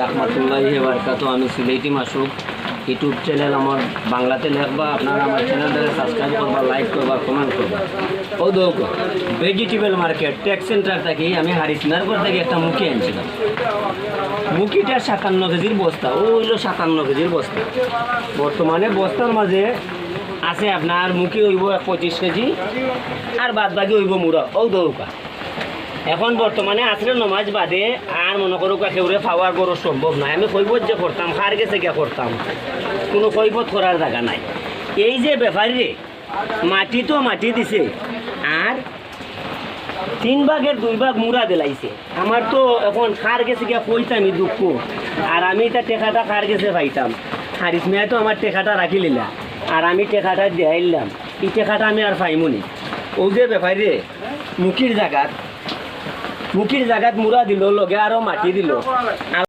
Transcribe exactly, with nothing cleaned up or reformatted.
রাহমাতুল্লাহি ওয়া বারাকাতুহু। আমি সিলেটি মাসুক। YouTube channel আমার বাংলাতে লেখবা, আপনারা আমার channel টারে subscribe করবা, like করবা, comment করবা। ও দেখো, vegetable market tech center থাকি আমি হারিস মিয়ার ঘর থাকি একটা মুখি আনছিলাম। মুখিটা সাতান্ন কেজির বস্তা, ও অইলো সাতান্ন কেজির বস্তা। বর্তমানে বস্তার মাঝে আছে আপনার মুখি অইবো এক পঁচিশ কেজি, আর বাদ বাকি অইবো মুড়া। ও দেখো, এখন বর্তমানে আছরের নমাজ বাদে আর মনো করো কেউরে পাওয়া গরো সম্ভব নায়। আমি কইবত যে করতাম, কার গেছে গিয়া করতাম, কুনু কইবত করার জাগা নাই। এই যে ব্যাপারীরে মাটি তো মাটি দিছে, আর তিন ভাগের দুই ভাগ মুড়া দিলাইছে। আমার তো এখন কার গেছে গিয়া কইতাম ই দুঃখ, আর আমি ইতা টেকাটা কার গেছে পাইতাম? হারিস মিয়ায় তো আমার টেকাটা রাখিলিলা, আর আমি টেকাটা দিলাইলাম, ই টেকাটা আমি আর পাইমু নি। অউ যে ব্যাপারীরে মুখির জাগাত, মুখির জাগাত মুড়া দিলো, লগে আরো মাটি দিলো।